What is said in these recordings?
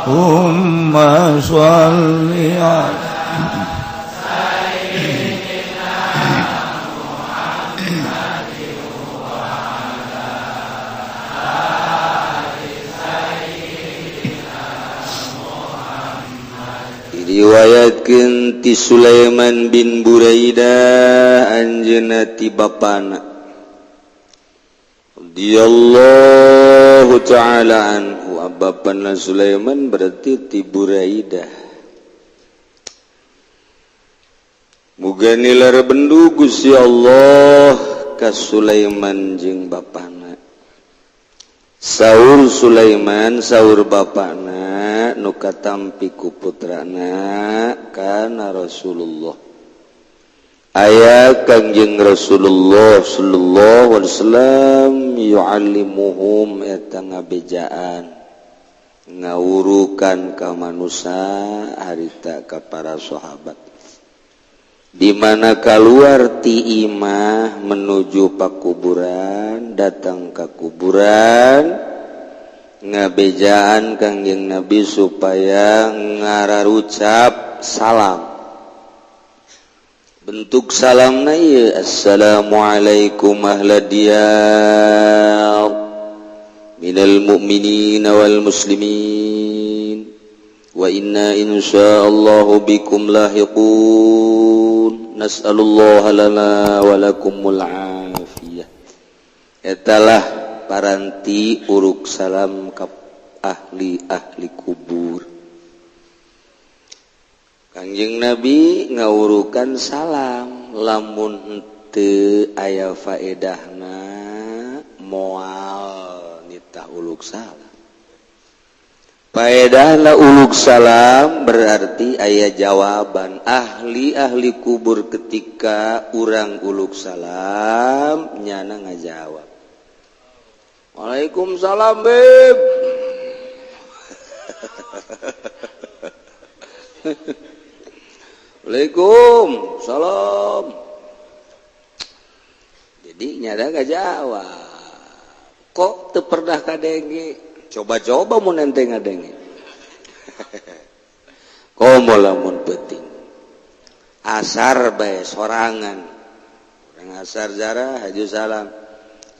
Allahumma sholli ala Sayyidina Muhammad wa ala ali Sayyidina Muhammad. Diriwayatkeun ti Sulaiman bin Buraidah, anjeunna ti bapana radhiyallahu taala anhu. Bapana Sulaiman berarti ti Buraidah. Muga nilar bendu Gusti Allah ka Sulaiman jeung bapana. Saur Sulaiman, saur bapana nu katampi ku putrana, kana Rasulullah, aya Kangjeng Rasulullah sallallahu alaihi wasallam, yu'allimuhum, eta ngabejaan, ngawurukan ka manusia harita ka para sahabat, di mana keluar ti imah menuju pakuburan, datang ke kuburan, ngabejaan Kangjeng Nabi supaya ngararucap salam. Bentuk salam na ieu, "Assalamualaikum ahla diyar minal mu'minin wal muslimin wa inna insyaallahu bikum lahiqun, nas'alullah lana wa lakumul afiyah." Etalah paranti uruk salam ka ahli-ahli kubur. Kangjeng Nabi ngawurukan salam, lamun henteu aya faedahna moal nitah uluk salam. Faedahna uluk salam berarti aya jawaban ahli-ahli kubur. Ketika urang uluk salam, nyana ngajawab, "Waalaikumsalam, beb." "Waalaikum salam." Jadi nyana ngajawab. Kok teu pernah kadenge? Coba-coba mun ente ngadenge. Komo lamun penting asar bae sorangan, urang asar jarah haju salam,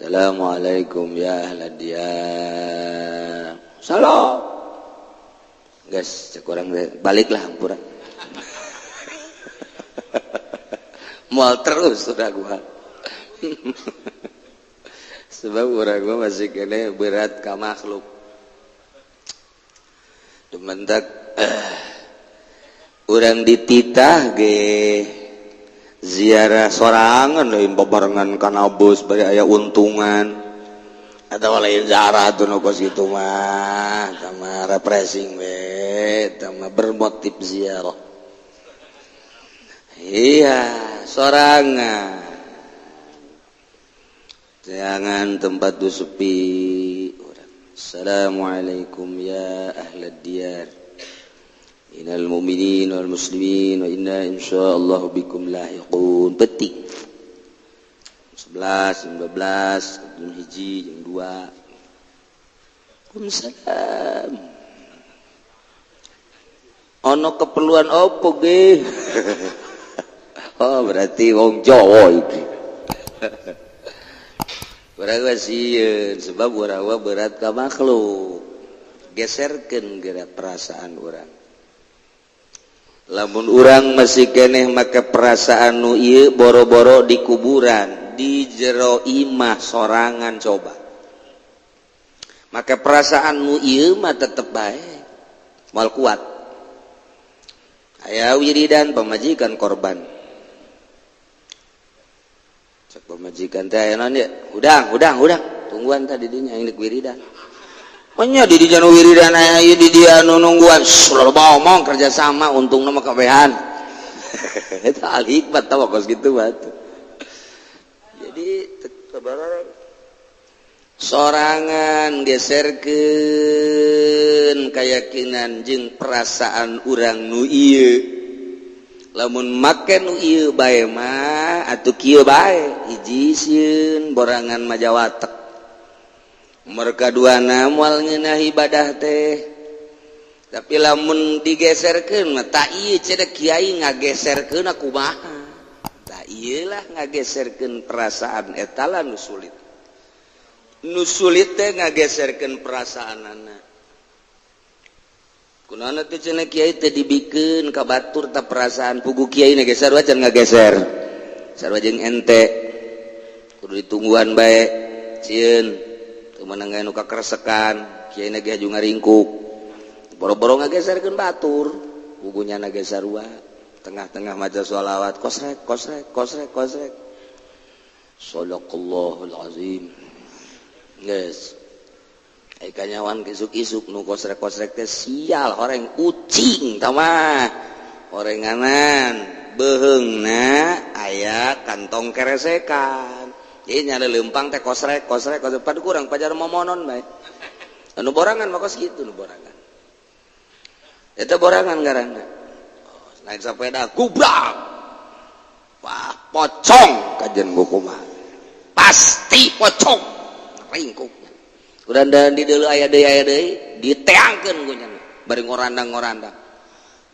"Assalamualaikum ya ahla diyar." "Salam." Geus, cek urang, baliklah hampura. Moal terus udah gua, sebab urang gua masih kene berat ka makhluk. Dumentak urang dititah ge ziarah sorangan, lain babarengan kana bus bari aya untungan atau lain ziarah tuh. Nu kos kitu mah sama refreshing we, sama bermotif ziarah. Iya, sorangan, jangan tempat tuh sepi. "Assalamualaikum ya ahla diyar minal mu'minin wal muslimin wa inna insyaallah bikum lahiqun." Petik 11, jam 12, jam 1, jam 2, "Waalaikumsalam, ono keperluan opo ge?" Oh, berarti wong Jawa iki. Urang sieun sebab urang berat ka makhluk. Geserkeun geura perasaan urang. Lamun urang masih keneh make perasaan nu ieu, boro-boro di kuburan, di jero imah sorangan coba. Make perasaan nu ieu mah tetep bae moal kuat. Aya wiridan pamajikan korban. Cek pamajikan teh, "Aya naon ieu?" "Hudang, hudang, hudang. Tungguan tadi dinya aing deuk wiridan." "Nya di dinya nu wiridan, aya ieu di dia nu nungguan." Loba omong, kerja sama, untungna mah kabehan. Eta al hikmat tah kos kitu mah. Jadi sorangan geserkeun keyakinan jeung perasaan urang nu ieu. Lamun make nu ieu bae mah atuh kieu bae, hiji sieun borangan majawatek, mereka duana moal ngeunah ibadah teh. Tapi lamun digeserkeun mah tak ieu cenah kiai ngageserkeun kumaha? Tak ieu lah ngageserkeun perasaan eta lah nu sulit. Nu sulit teh ngageserkeun perasaanana. Kunaon teh cenah kiai teh dibikeun ka batur ta perasaan pugu kiai na ge sarua can ngageser. Sarua jeung ente. Kudu ditungguan bae sieun teu meunang nu kakeresekan kiai na ge haju ngaringkuk. Boro-boro ngageserkeun batur, pugunya na ge sarua. Tengah-tengah maca sholawat kosrek kosrek kosrek kosrek. Shadaqallahul azim. Geus. Ai kanyawan isuk-isuk nu kosrek-kosrek teh sial horeng ucing tah mah. Horenganan beheungna aya kantong keresekan. Jadi nyala lempang teh kosrek kosrek kosrek padu kurang pajar momonon bae. Anu borangan mah kos kitu nu borangan. Eta borangan ngaranna. Oh, naik sepeda gubrak. Wah, pocong kajen kumaha. Pasti pocong. Ringkuk. Udah dan di deuleu aya deui diteangkeun ku nya. Bari ngorandang-ngorandang.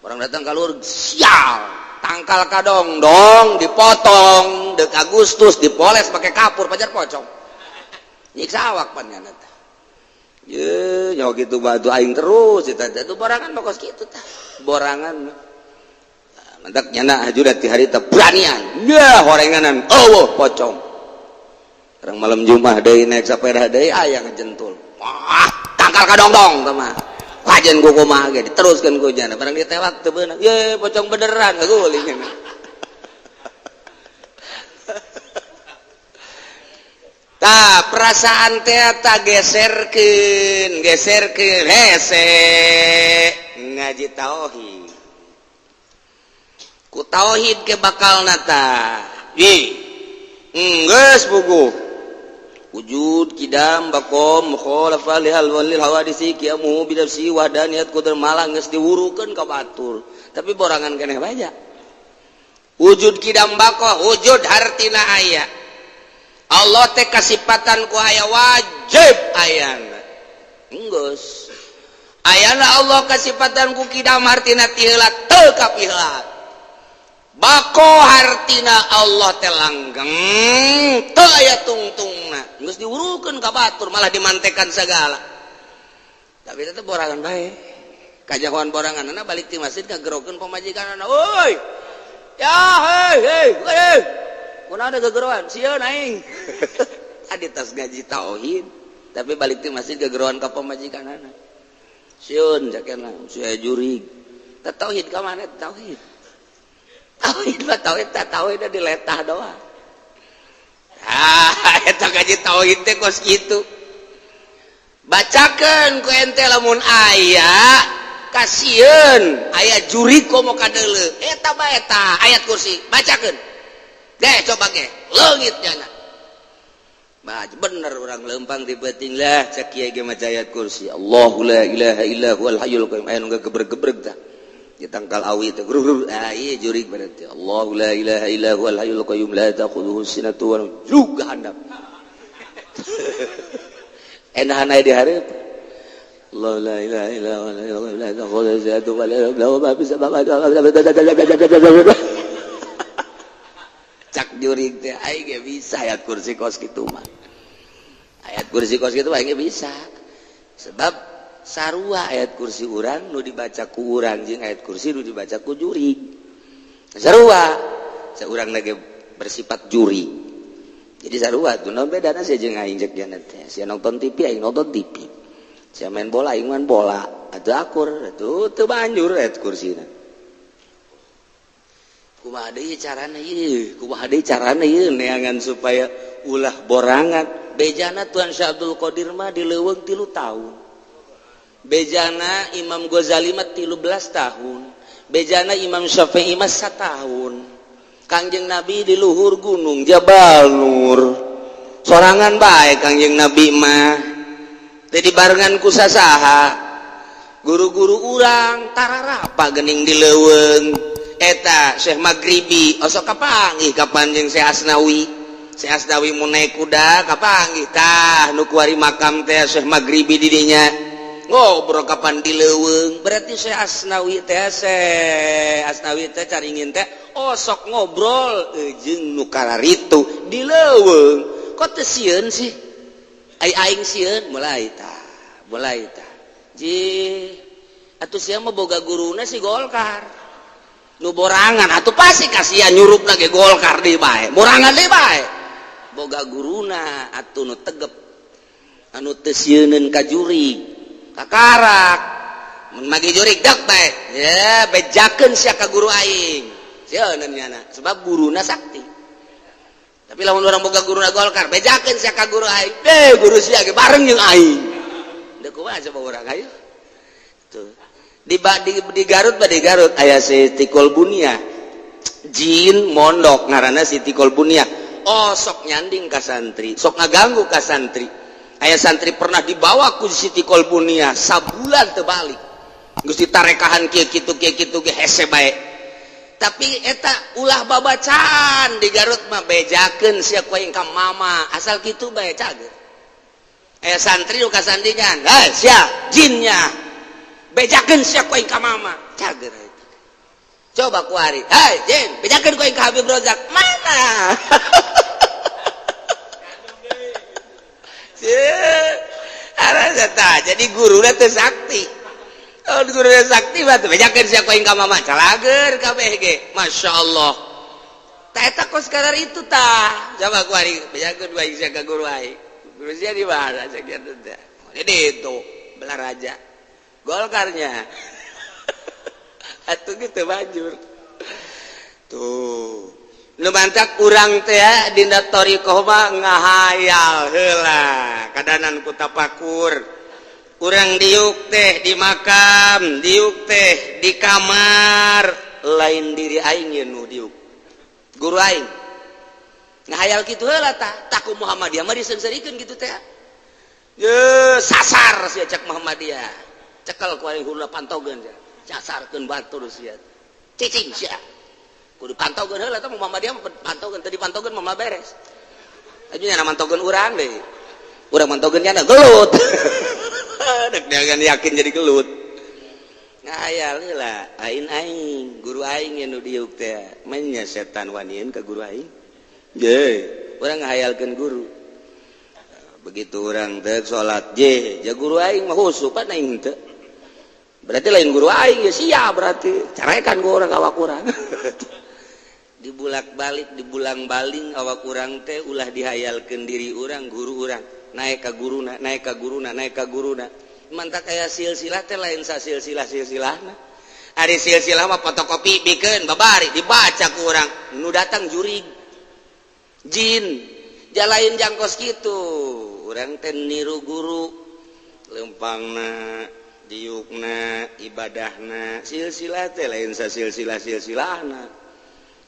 Orang datang keluar sial, tangkal kadongdong dipotong dek Agustus dipoles pakai kapur pajar pocong. Nyiksa awak pan nya teh. Ye, nyawa gitu batu aing terus eta teh borangan mah kos kitu tah. Borangan mah. Mantak nyana haju ti harita beranian. Nya horenganan eueuh pocong. Orang malam Jumat deui naik sepeda deui aya ngejentul. Wah, tangkal kadongdong tah mah. Kajen ku kumaha ge diteruskeun ku jana. Barang ditewak teu beunang. Ye, pocong beneran ngaguling. Tah, perasaan teh ta geserkeun, geserkeun hese ngaji tauhid. Ku tauhid ke bakalna tah. Ih, geus buguh. Wujud kidam bakom mukhalafa lihal walil hawadisi qiyamuhu bi nafsi wahdaniyat qudar malah geus diwurukeun ka batur tapi borangan keneh baja. Wujud kidam bako wujud hartina aya Allah teh kasipatan ku aya wajib ayana geus ayana Allah kasipatan ku kidam hartina ti heula teu kapiheula bako hartina Allah teh langgeng teu aya tungtungna geus diwurukeun ka batur malah dimantekan segala. Tapi tetep borangan bae kajahoan boranganna balik ti masjid ngagerokeun pamajikanna euy ya hei hei hei kunaon gegeroan sieun aing adi tas gaji tauhid tapi balik ti masjid gegeroan ka pamajikanna sieun jakena sia jurig teh tauhid ka mana tauhid tauhid mah tauhid teh tauhid diletah doang. Ah, eta gaji tauhid teh kos kitu. Bacakeun ku ente lamun aya kasieun aya jurig komo kadeuleu eta bae eta ayat kursi bacakeun. Deh coba ge leungit nyana. Bah bener urang lempang di beuting lah cek kiai ge maca ayat kursi. Allahu la ilaha illa huwal hayyul qayyum aya nu gebreg-gebreg tah. Ditangkal awi teh grur ah ieu jurig berarti Allahu la ilaha illa huwal hayyul qayyum la ta'khudhuhu sinatun wa juga handap. Enahan aya di hareup. Allah la ilaha illa huwal hayyul qayyum la ta'khudhuhu sinatun wa la nawm ma fis samawati. Cak jurig teh aing ge bisa ayat kursi kos kitu mah. Ayat kursi kos kitu aing ge bisa. Sebab sarua ayat kursi urang nu dibaca ku urang jeung ayat kursi nu dibaca ku jurig. Sarua saurang lagi bersifat jurig. Jadi sarua tuh naon bedana sia jeung aing cek jana teh. Sia nonton TV aing nonton TV. Sia main bola aing main bola. Atuh akur atuh teu banjur ayat kursina. Kumaha deui carana ieu? Kumaha deui carana ieu neangan supaya ulah borangan. Bejana Tuan Syekh Abdul Qadir mah di leuweung 3 tahun. Bejana Imam Ghazali mah 13 tahun. Bejana Imam Syafi'i mah 1 tahun. Kangjeng Nabi di luhur gunung Jabal Nur. Sorangan bae Kangjeng Nabi mah. Teu dibarengan ku sasaha. Guru-guru urang tararapa geuning di leuweung. Eta Syekh Maghribi osok kapanggih kapan jeung Syekh Asnawi. Syekh Asnawi mun naik kuda kapanggih tah nu kuari makam teh Syekh Maghribi di dinya. Ngobrol kapan di leuweung. Berarti Syekh Asnawi teh, Syekh Asnawi teh caringin teh, oh sok ngobrol jeung nu kararitu di leuweung. Kok teu sieun sih? Ai aing sieun mulai tah, mulai tah. Ji atuh sia mah boga guruna si Golkar. Nu borangan atuh pasti kasihan nyurupna ge Golkar deui bae. Borangan deui bae. Boga guruna atuh nu tegep. Anu teu sieuneun ka jurig. Kakarak mun magi jurig dek bae ya bejakeun sia ka guru aing sieun nyana sebab guruna sakti. Tapi lamun urang boga guruna Golkar bejakeun sia ka guru aing deh guru sia ge bareng jeung aing. Deuk kumaha coba urang ayo. Tuh di Garut ba di Garut aya si Tikol Bunia jin mondok ngaranna si Tikol Bunia. Oh sok nyanding ka santri, sok ngaganggu ka santri. Aya santri pernah dibawa ku Siti Kolbunia sabulan terbalik geus ditarekahan kieu kitu kieu kitu ge hese bae. Tapi eta ulah babacaan di Garut mah bejakeun sia ku aing ka mama asal kitu bae cager. Aya santri nu kasandingan, "Hei sia jinnya bejakeun sia ku aing ka mama." Cager eta. Coba ku ari, "Hei jin bejakeun ku aing ka Habib Rozak." Mana? Jadi guru teh sakti. Oh, guru sakti mah teh bejakeun sia ku aing ka mama calager kabeh ge. Masya Allah. Tah eta kos kadar itu tah. Coba ku ari bejakeun ku aing sia ka guru aing. Guru sia di mana sakieu teh. Jadi itu belah raja. Golkarnya. Atuh gitu banjur. Tuh. Nu mantak urang teh dina thariqah mah ngahayal heula kadanan ku tapakur. Urang diuk teh di makam, diuk teh di kamar, lain diri aing ye nu diuk. Guru aing. Ngahayal kitu heula tah, tah ku Muhammadiyah mah diseungseurikeun kitu teh. Ye sasar sia cek Muhammadiyah. Cekel ku aing heula pantogeun sia. Sasarkeun batur sia. Cicing sia. Kudu pantaukeun heula tah Muhammadiyah pantaukeun, teu dipantaukeun mah beres. Aja nya mantaukeun urang deui. Urang mantaukeun nya gelut. Dek jangan yakin jadi gelut. Ngahayal heula, aing aing, guru aing nu diuk teh. Manya setan wanian ka guru aing. Ye, urang ngahayalkeun guru. Begitu urang teh salat je, ja guru aing mah khusyuk pan aing teu. Berarti lain guru aing ya sia berarti. Carekan gua urang awak urang. Dibulak-balik, dibulang-baling awak urang teh ulah dihayalkeun diri urang, guru urang. Naik ka guruna, naik ka guruna, naik ka guruna. Mantak aya silsilah teh lain sasilsilah silsilahna. Ari silsilah mah fotokopi bikeun babari dibaca ku urang. Nu datang jurig. Jin jalain jangkos kitu. Urang teh niru guru lempangna, diukna, ibadahna, silsilah teh lain sasilsilah silsilahna.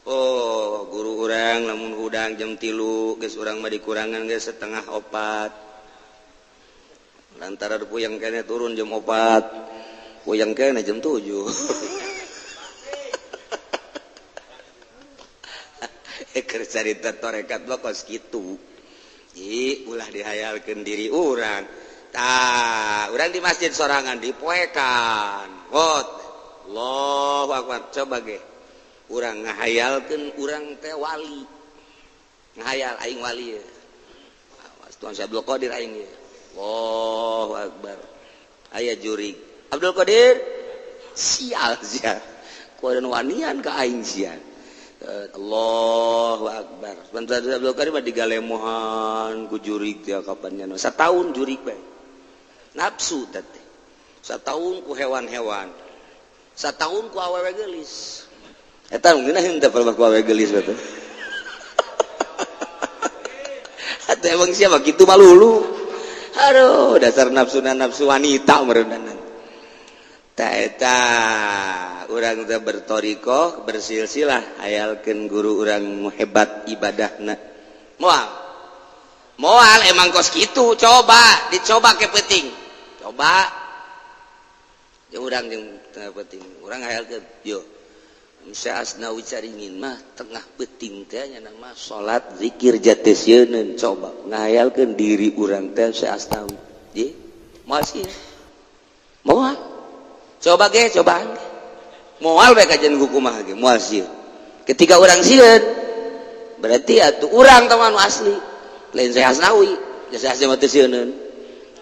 Oh guru urang lamun hudang jam 3 geus urang mah dikurangan geus 3:30 lantaran puyeng kene turun jam 4 puyeng kene jam 7. Keur carita torekat mah kos kitu. Ih ulah dihayalkeun diri urang. Tah urang di masjid sorangan dipoekan. Wot Allahu akbar coba ge. Urang ngahayalkeun urang teh wali. Ngahayal aing wali ye. Tuan Syekh Abdul Qadir aing ye. Allahu akbar. Aya jurig. Abdul Qadir sial sia. Kuadan wanian ka aing sia. Allahu akbar. Tuan Syekh Abdul Qadir mah digalemohan ku jurig teh kapan nya. Sataun jurig bae. Nafsu teh. Sataun ku hewan-hewan. Sataun ku awewe geulis. Eta ngeunah henteu palebah ku awewe geulis batu. Atuh emang siapa kitu malulu. Aduh, dasar nafsuna nafsu wanita meureunan. Ta eta urang teh bertorikoh, bersilsilah hayalkeun guru urang hebat ibadahna. Moal. Moal emang kos kitu, coba dicoba ke penting. Coba. Jeung urang jeung tengah penting. Urang hayalkeun yo. Syekh Asnawi Caringin mah tengah peuting teh nya mah salat zikir jati sieun coba ngahayalkeun diri urang teh Syekh Asnawi. Ye, masih. Moal. Coba ge, cobaan ge. Moal bae kajian kumaha ge, moal sieun. Ketika urang sieun, berarti atuh urang teh anu asli. Lain Syekh Asnawi, Syekh Asnawi mah teu sieuneun.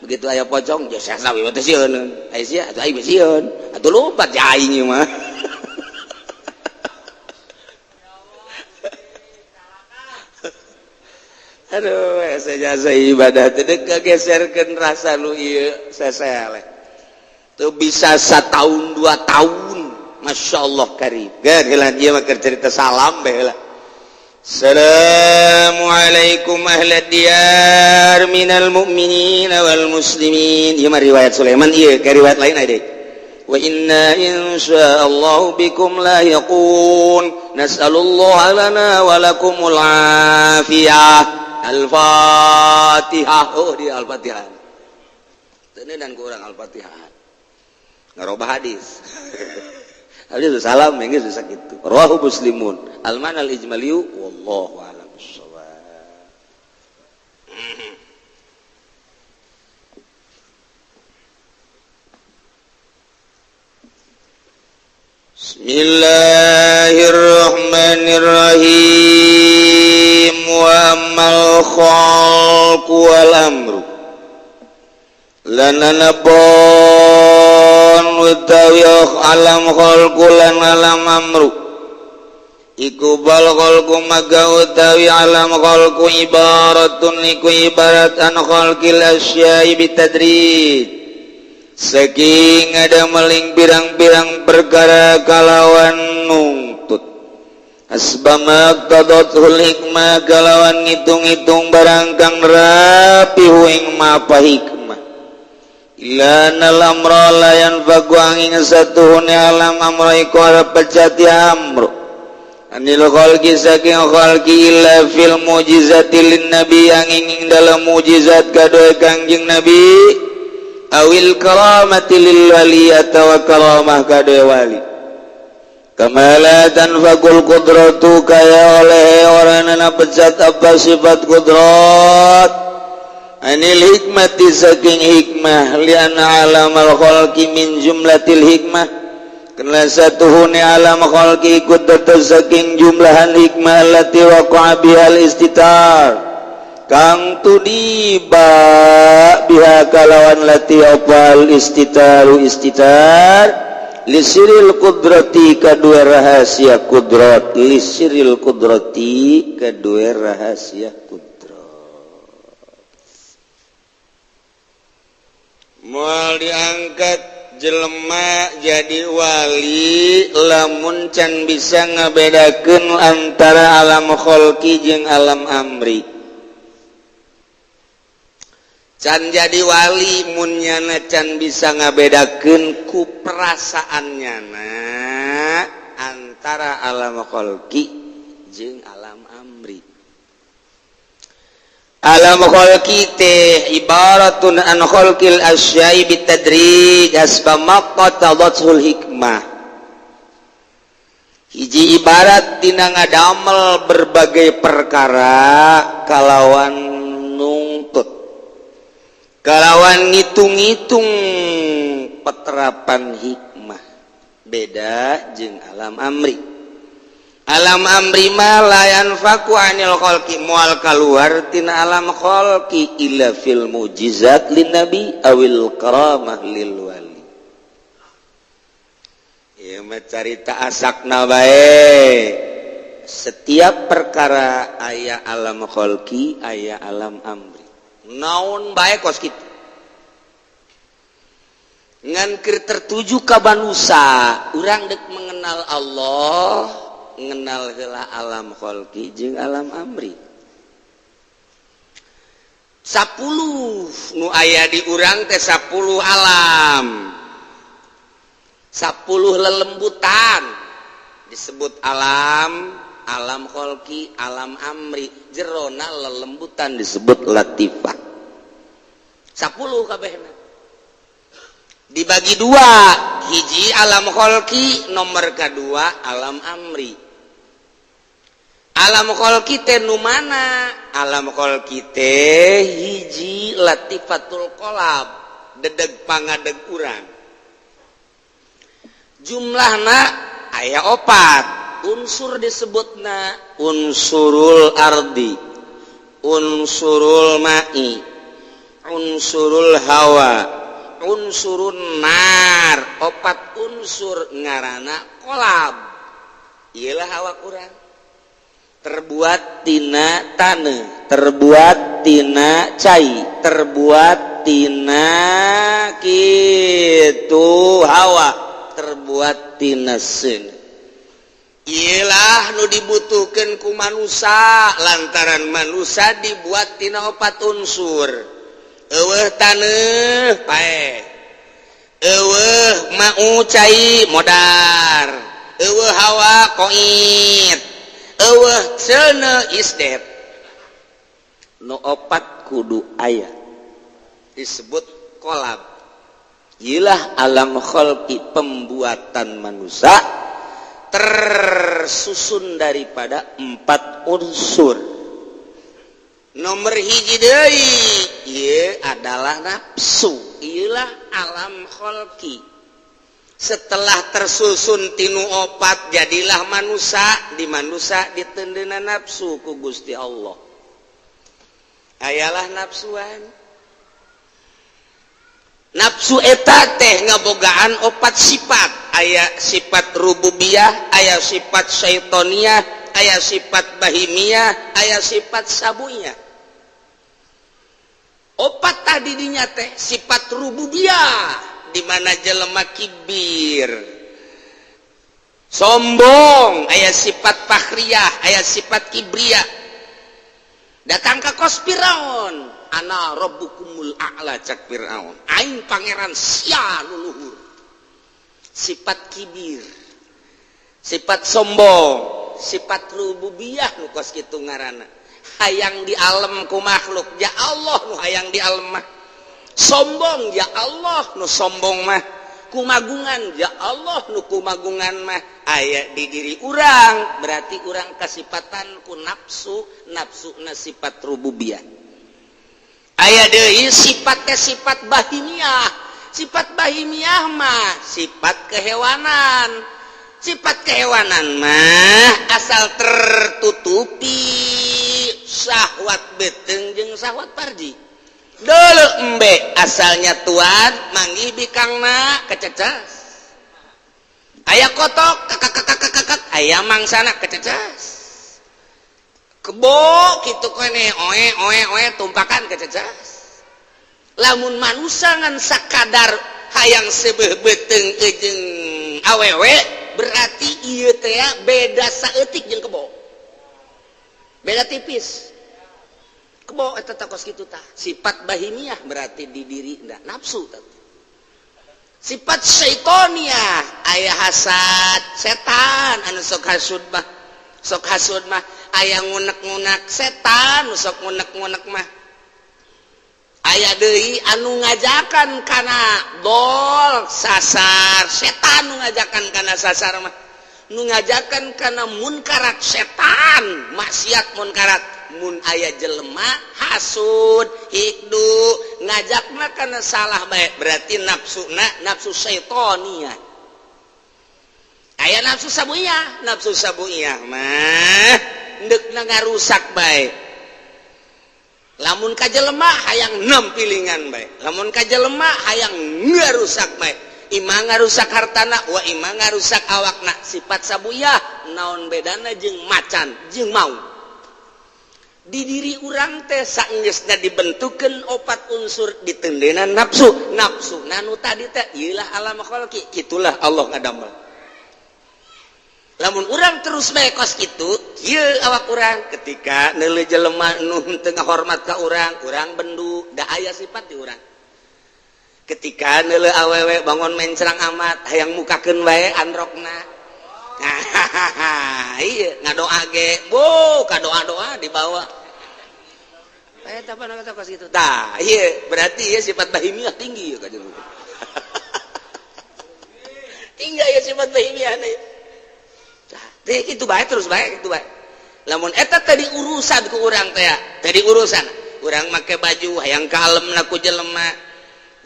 Begitu aya pocong, ya Syekh Asnawi mah teu sieuneun. Aya sia atuh aing sieun. Atuh lompat ja aing ieu mah. Aduh, jasa ibadah teh geserkeun rasa nu ieu seseleh. Teu bisa satahun 2 tahun. Masya Allah karim. Geus heula ieu mah keur cerita salam bae heula. Assalamualaikum ahlad diyar minal mu'minin wal muslimin. Ieu mah riwayat Sulaiman ieu, ka riwayat lain aya deui. Wa inna insyaallah bikum lahiqun. Nas'alullah lana wa lakumul afiyah. Al-Fatihah. Oh, dia Al-Fatihah. Teu ku urang Al-Fatihah. Ngarobah hadis. Hadis salam geus bisa kitu. Rawahu Muslimun. Al-mana al-ijmaliyu wallahu a'lam bissawab. Bismillahirrahmanirrahim. Wa ammal khalqu wal amru lana nabon utawi alam khalqu lan alam amru iku bal khalqu maga utawi alam khalqu ibaratun iku ibarat an khalqil asya'i bitadrij saking ada meling pirang-pirang perkara kalawan nungtut asbama qadatul hikmah kalawan ngitung-ngitung barang kang rapi ing mapa hikmah ila nal amra la yanfaku angin satuhune alam amra iku pecati amru anil khalqi saking khalqi illa fil mujizati lin nabi angin ing dalam mujizat kadoe Kangjeng Nabi awil karamati lil wali atawa karamah kadoe wali kama la tanfakul qudratu kaya oleh oranana pecat apa sifat kudrat anil hikmati saking hikmah lianna alamal khalqi min jumlatil hikmah karena satuhune alam khalqi ikut dados saking jumlahan hikmah allati waqa'a bihal istitar kang tudiba biha kalawan lati opal istitaru istitar lisiril kudrati kadua rahasia kudrat lisiril kudrati kadua rahasia kudrat moal diangkat jelema jadi wali lamun can bisa ngabedakeun antara alam kholqi jeung alam amri. Can jadi wali mun nyana can bisa ngabedakeun ku perasaan nyana antara alam kholqi jeung alam amri. Alam kholqi teh ibaratun an kholqil asya'i bitadrij hasba maqtadatul hikmah. Hiji ibarat dina ngadamel berbagai perkara kalawan nungtut kalawan ngitung-ngitung peterapan hikmah beda jeung alam amri. Alam amri mah la yanfaku anil khalqi moal kaluar tina alam khalqi illa fil mujizat lin nabi awil karamah lil wali. Ieu mah carita asakna bae. Setiap perkara aya alam khalqi aya alam amri. Naon bae kos kitu. Ngan keur tertuju ka manusa, urang deuk mengenal Allah, ngenal heula alam khalqi jeung alam amri. 10 nu aya di urang teh 10 alam. 10 lelembutan disebut alam, alam kholqi, alam amri, jerona lelembutan disebut latifah. 10 kabehna. Dibagi dua, hiji alam kholqi, nomor kedua alam amri. Alam kholqi teh nu mana? Alam kholqi teh hiji latifatul qalab, dedeg pangadeg urang. Jumlahna aya opat unsur, disebutna unsurul ardi, unsurul ma'i, unsurul hawa, unsurun nar. Opat unsur ngarana kolab. Iyalah, awak urang terbuat tina tanah, terbuat tina cai, terbuat tina kitu hawa, terbuat tina seuneu. Iyalah nu dibutuhkan ku manusia, lantaran manusia dibuat tina opat unsur. Euweuh taneuh, paeh. Euweuh mau cai, modar. Euweuh hawa, koit. Euweuh seuneu, isdet. Nu opat kudu aya, disebut kolab. Iyalah alam kholqi, pembuatan manusia tersusun daripada empat unsur. Nomor hiji deui ieu adalah nafsu. Iyalah alam kholqi. Setelah tersusun tinu opat, jadilah manusia. Di manusia diteundeuna nafsu ku Gusti Allah. Ayalah nafsuan. Nafsu eta teh ngabogaan opat sifat. Aya sifat rububiyah, aya sifat syaitoniah, aya sifat bahimiyah, aya sifat sabuiyah. Opat tadi dinya teh sifat rububiyah, di mana jelema kibir, sombong, aya sifat fakhriyah, aya sifat kibriyah. Datang ke kos Firaun, "Ana rabbukumul a'la," cak Firaun, "aing pangeran sia nu luhur." Sifat kibir, sifat sombong, sifat rububiyah nu kos kitu ngaranna hayang di alam ku makhluk. Ya Allah nu hayang di alam mah. Sombong, ya Allah nu sombong mah. Kumagungan, ya Allah nu kumagungan mah. Aya di diri urang, berarti urang kasipatan ku nafsu. Nafsu na sifat rububiyah. Aya deui sifatnya sifat bahimiyah. Sifat bahimiyah mah sifat kehewanan. Sifat kehewanan mah asal tertutupi syahwat beteng jeung syahwat parji. Dulu embe asalnya tuan manggih bikangna, kececas. Aya kotok, kakak kakak kakak, aya mangsana, kececas. Kebo gitu kene, oe oe oe, tumpakan, kececas. Lamun manusia ngan sakadar hayang seubeuh beuteung jeung awewe, berarti ieu teh beda saeutik jeung kebo, beda tipis. Kebo eta teh kos kitu tah, sifat bahimiah berarti di diri ndak nafsu tah. Sifat syaitoniah, aya hasad setan anu sok hasud mah. Sok hasud mah aya ngunek-ngunek setan nu sok ngunek-ngunek mah. Aya deui anu ngajakan kana dol, sasar, setan nu ngajakan kana sasar mah. Nu ngajakan kana munkarat setan, maksiat, munkarat. Mun aya jelema hasud, hikdu, ngajakna kana salah bae, berarti nafsuna nafsu syaitoniah. Aya nafsu sabuiyah. Nafsu sabuiyah mah ndekna ngarusak bae. Lamun ka jelema hayang nempilingan bae, lamun ka jelema hayang ngarusak bae, ima ngarusak hartana wa ima ngarusak awakna. Sifat sabuyah naon bedana jeung macan jeung maung? Di diri urang teh saenggeusna dibentukeun opat unsur, diteundeuna nafsu. Nafsu nanu tadi teh ieulah alam khalqi. Itulah Allah ngadamel. Lamun urang terus bae kos kitu, kieu awak urang. Ketika neuleuh jelema nu teu ngahormat ka urang, urang bendu, da aya sifat di urang. Ketika neuleuh awewe bangun mencrang amat, hayang mukakeun wae androkna. Nah, iya, ngadoa ge bu kadoa-doa dibawa. Eh, apa kata kos gitu tah, iya, berarti ya sifat bahimiah tinggi ya, kajian tinggi ya sifat bahimiah nih. Tah, itu baik, terus baik, itu baik. Lamun eta tadi urusan ku urang teh, tadi urusan urang make baju hayang kalem ku jelema,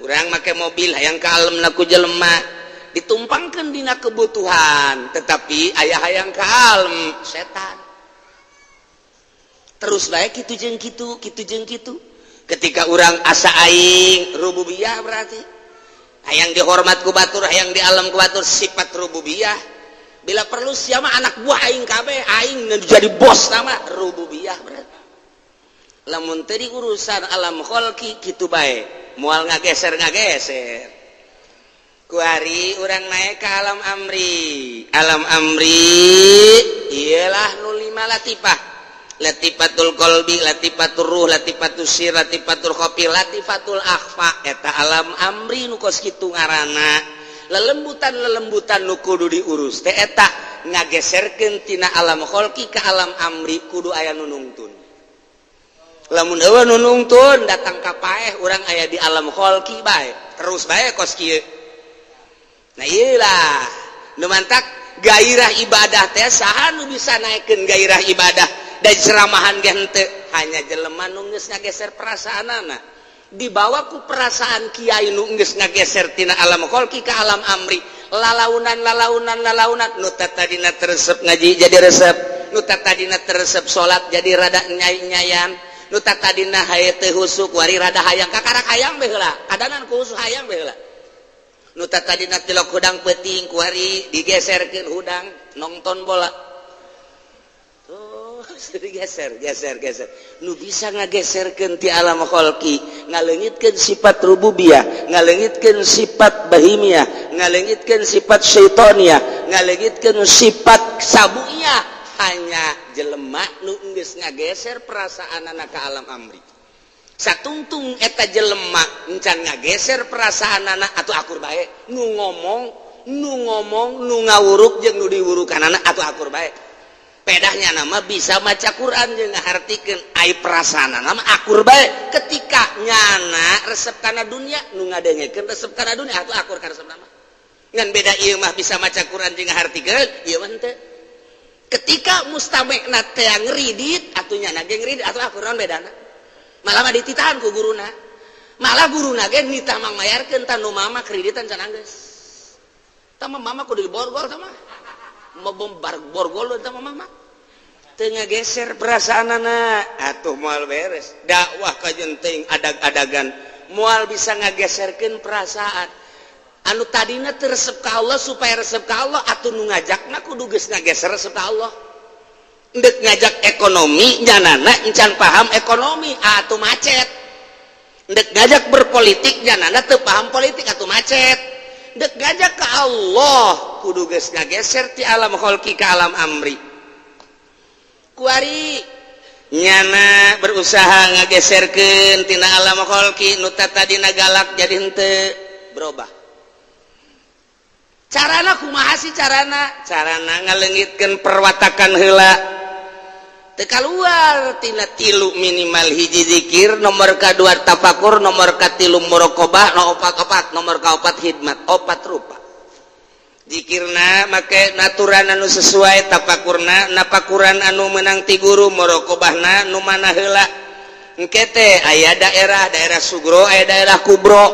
urang make mobil hayang kalem ku jelema. Ditumpangkeun dina kebutuhan, tetapi aya hayang ka alam setan. Terus bae kitu jeung kitu, kitu jeung kitu. Ketika urang asa aing rububiyah, berarti hayang dihormat ku batur, hayang di alam ku batur, sifat rububiyah. Bila perlu siapa anak buah aing kabeh, aing jadi bos, nama rububiyah. Berarti lamun tadi urusan alam kholki kitu bae, moal ngageser ngageser. Kuari urang naik ke alam amri. Alam amri ialah nu lima latifah: latifatul qalbi, latifatul ruh, latifatul sir, latifatul khofi, latifatul akhfa. Eta alam amri nu kos kitu ngaranna. Lelembutan lelembutan nu kudu diurus teh eta ngageserkeun tina alam kholki ke alam amri, kudu aya nu nungtun. Lamun euweuh nu nungtun, datang ka paeh urang aya di alam kholki bae, terus bae kos kieu. Nah, iyalah nu mantak gairah ibadah teh. Saha nu bisa naikkeun gairah ibadah dan ceramahan ge henteu? Hanya jelema nu geus ngageser perasaanana, dibawa ku perasaan kiai nu geus ngageser tina alam kholki ka alam amri. Lalaunan, lalaunan, lalaunan, nu tadina teu resep ngaji jadi resep, nu tadina teu resep salat jadi rada nyai-nyayan, nu tadina haye teu husuk wari rada hayang, kakarak hayang bae heula, kadanan ku husuk hayang bae heula. Nu tadina tilok hudang peuting, kuari digeserkeun hudang nonton bola tuh, digeser geser geser. Nu bisa ngageserkeun ti alam kholki, ngaleungitkeun sifat rububiyah, ngaleungitkeun sifat bahimiyah, ngaleungitkeun sifat syaitoniyah, ngaleungitkeun sifat sabuiyah, hanya jelema nu geus ngageser perasaanana ka alam amri. Satungtung eta jelema encan ngageser perasaanana, atau akur bae nu ngomong, nu ngomong, nu ngawuruk jeung nu diwurukanana, atau akur bae. Pedahnya nama bisa maca Quran jeung ngahartikeun, ai perasaanana mah akur bae. Ketika nyana resep kana dunia, nu ngadengekeun resep kana dunia, atuh akur ka resep nama. Ngan beda ieu mah bisa maca Quran jeung ngahartikeun, ieu mah henteu. Ketika mustamekna teh ngeridit, atuh nyana ge ngeridit, atuh akur. Naon bedana? Malah mah dititahan ku guruna, malah guruna ge nitah mangmayarkeun. Tah, nu mama kreditan can anggeus. Tah mah mama kudu diborgol, tah mah mau borgol, tah mah mama teu ngageser perasaanana, atuh moal beres dakwah. Kajenting adag-adagan moal bisa ngageserkeun perasaan anu tadina teu resep ka Allah supaya resep ka Allah. Atuh nu ngajakna kudu geus ngageser resep ka Allah. Ndek ngajak ekonomi, nyanana encan paham ekonomi, atau macet. Ndek ngajak berpolitik, nyanana teu paham politik, atau macet. Ndek ngajak ke Allah, kudu geus ngageser ti alam kholki ke alam amri. Kuari nyana berusaha ngageserkeun tina alam kholki, nu tadina galak jadi henteu, berubah. Carana kumaha sih carana? Carana ngaleungitkeun perwatakan heula. Teu kaluar tina tilu, minimal hiji zikir, nomor kadua tafakur, nomor katilu muraqabah, nomor opat opat nomor kaopat hidmat. Opat rupa. Zikirna make naturan anu sesuai, tafakurna napakuran anu menang ti guru, muraqabahna nu mana heula. Engke teh aya daerah daerah sugro, aya daerah kubro.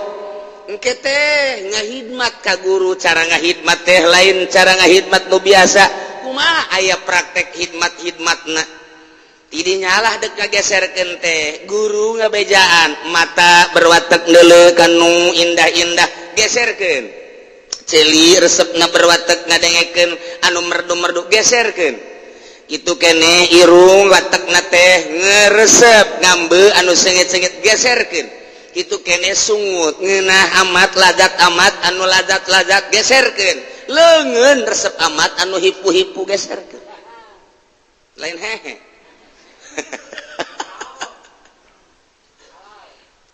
Engke teh ngahidmat ka guru. Cara ngahidmat teh lain cara ngahidmat nu biasa. Kumaha? Aya praktek hidmat hidmatna. Tidinya lah dek ngageserkeun teh, guru ngabejaan, mata berwatek neuleuh kanu indah-indah, geserkeun. Ceuli resepna berwatek ngadengekeun anu merdu-merdu, geserkeun. Itu kene irung watekna teh ngeresep ngambe anu sengit-sengit, geserkeun. Itu kene sungut ngeunah amat ladat amat anu ladat-ladat, geserkeun. Leungeun resep amat anu hipu-hipu, geserkeun. Lain hehe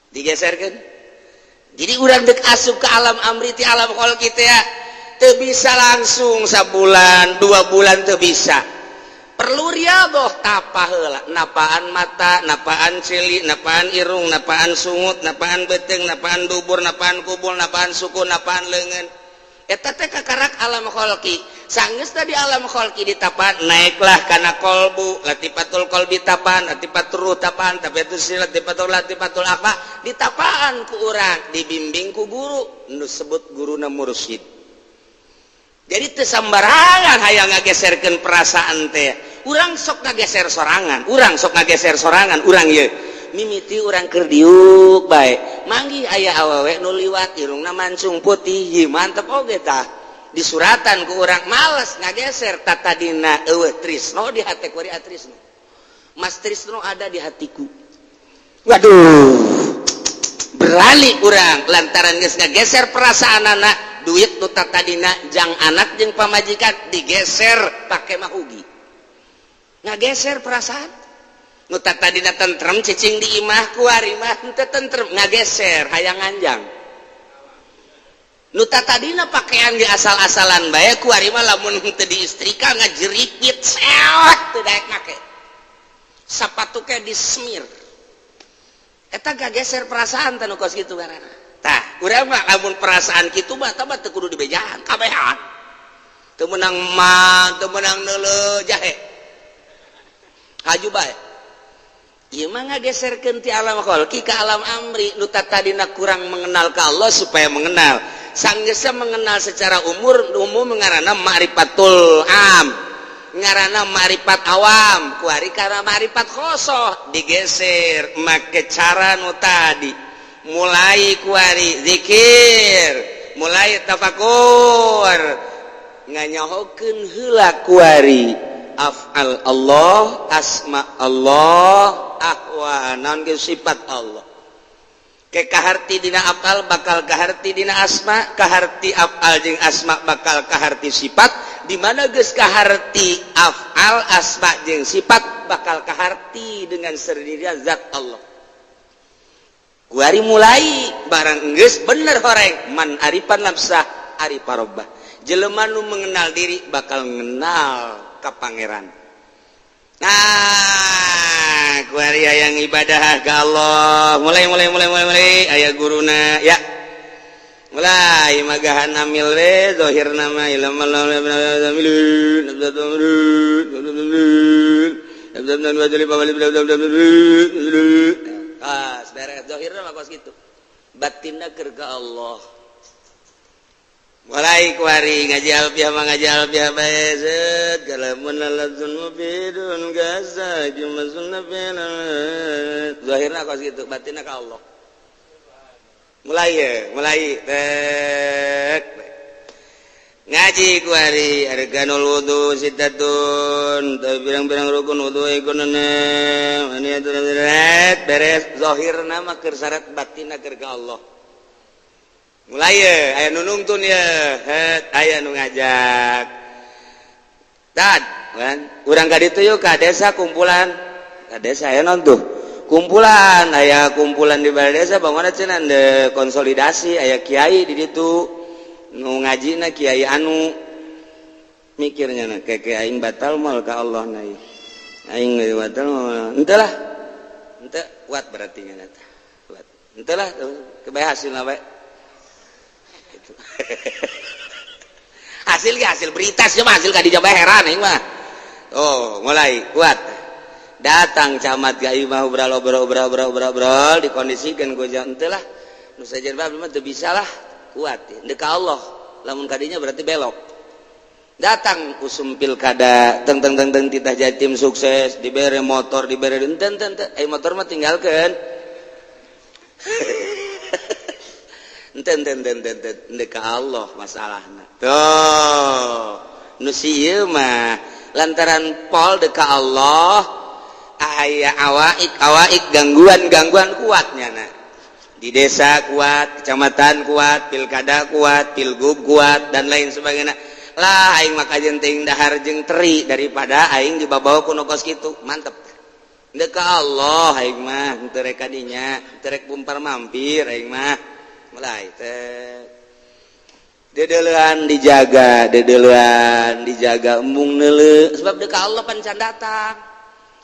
digeserkeun. Jadi urang dek asup ke alam amri ti alam kholqi teh ya teu bisa langsung sabulan 2 bulan, teu bisa. Perlu riadoh, tapa heula, napaan mata, napaan ceuli, napaan irung, napaan sungut, napaan beuteung, napaan dubur, napaan kubul, napaan suku, napaan leungeun. Eta teh kakarak alam kholqi. Sanggeus tadi alam kholqi ditapan, naiklah kana kolbu, latifatul kolbi tapan, latifatul ruh tapan, tapi itu latifatul latifatul apa ditapaan ku urang, dibimbing ku guru nu sebut guruna mursyid. Jadi teu sambarangan hayang ngageserkeun perasaan teh. Urang sok ngageser sorangan, urang sok ngageser sorangan, urang ieu mimiti urang keur diuk bae, manggih aya awewe nu liwat, irungna mancung putih, ieu mantep oge tah. Disuratan ku urang, males ngageser. Tatadina eueuh trisno di hate, kuari atrisno. Mas Trisno ada di hatiku. Waduh, berani urang lantaran geus ngageser perasaan anak. Duit nu tadina jang anak jeung pamajikan digeser pake mahugi, ngageser perasaan. Nu tadina tentrem cicing di imah, kuari mah henteu tentrem, ngageser hayang nganjang. Nu tadina pakaian di asal-asalan bae, kuari mah lamun henteu diistrika ngajeripit sewot, teu daek make. Sapatu ke disemir. Eta gageser perasaan teh nu kos kitu ngaranna. Tah, urang mah lamun perasaan kitu mah tah mah teu kudu dibejaan kabehan. Teu meunang mah, teu meunang neuleuh jahe, haju bae. Ieu mah ngageserkeun ti alam kholqi ka alam amri. Nu tadina kurang mengenal ka Allah supaya mengenal. Sanggeusna mengenal secara umur umum, ngaranna ma'rifatul am, ngaranna ma'rifat awam, kuari karena ma'rifat khosoh digeser make cara nu tadi. Mulai kuari zikir, mulai tafakur, nganyahokeun heula kuari af'al Allah, asma Allah, ahwa naon ge, sifat Allah. Ke kaharti dina af'al bakal kaharti dina asma, kaharti af'al jeung asma bakal kaharti sifat. Di mana geus kaharti af'al, asma jeung sifat, bakal kaharti dengan sendirinya zat Allah. Kuari mulai barang geus bener horeng, man arifan nafsah arifa rabbah. Jelema nu mengenal diri bakal mengenal ka Pangeran. Nah, kuari yang ibadah ke Allah, mulai mulai mulai mulai mulai aya guruna ya, mulai magahan amil we. Zahir nama ilmu. Ah, beres zahirna mah kos kitu, batinna keur ka Allah. Mulai kuari ngaji alfiah mah ngaji alfiah bae, zeut kalamun ladzun mubidun gaza jumasun. Zahirna kos kitu, batinna ka Allah. Mulai ya, mulai tek ngaji kuari arkanul wudu sittatun, pirang-pirang rukun wudu iku ini beres. Zahirna mah keur syarat, batinna keur ka Allah. Mulai ya, aya nu nungtun ya, aya nu ngajak tad kan urang ka ditu yuk, ka desa, kumpulan ka desa. Aya non tuh kumpulan, aya kumpulan di balai desa, bangun cenah de konsolidasi. Aya kiai di ditu nu ngajina kiai anu mikirnya na kayak aing batal moal ka Allah na, aing batal moal. Henteu lah, henteu kuat berarti nya eta kuat. Henteu lah, kebae hasilna bae. Hasil ge hasil berita sih mah, hasil ka dieu bae heran aing mah. Oh, mulai kuat datang camat ka imah, obrol obrol obrol obrol obrol obrol, dikondisikan ku henteu lah nu sajen bae mah teu bisa lah. Kuat deuk ka Allah, lamun kadinya berarti belok. Datang usum pilkada, teng teng teng teng, titah jadi tim sukses, dibere motor, dibere enten enten. Eh, motor mah tinggalkeun, enten enten enten enten, deuk ka Allah masalahna. Tuh nu sieun mah lantaran pol deuk ka Allah, aya awaik awaik, gangguan gangguan kuatnya. Nah, di desa kuat, kecamatan kuat, pilkada kuat, pilgub kuat, dan lain sebagainya lah. Aing maka jenting dahar jeung teri daripada aing dibawa ku nu kos kitu. Mantep deuk ka Allah aing mah, henteu rek kadinya, henteu rek bumpar mampir aing mah. Mulai teh dedelean dijaga, dedelean dijaga, embung neuleuh, sebab deuk ka Allah pan can datang.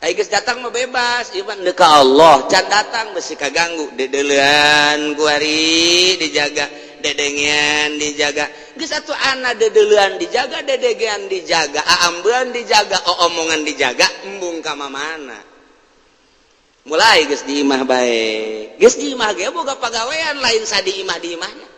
Ai geus datang mah bebas, ieu mah deuk ka Allah can datang besi kaganggu. Dedelean kuari dijaga, dedengean dijaga. Geus atuh ana dedelean dijaga, dedengean dijaga, aambean dijaga, omongan dijaga, embung ka mamana. Mulai geus di imah bae, geus di imah ge boga pagawean lain sadi imah, di imahnya.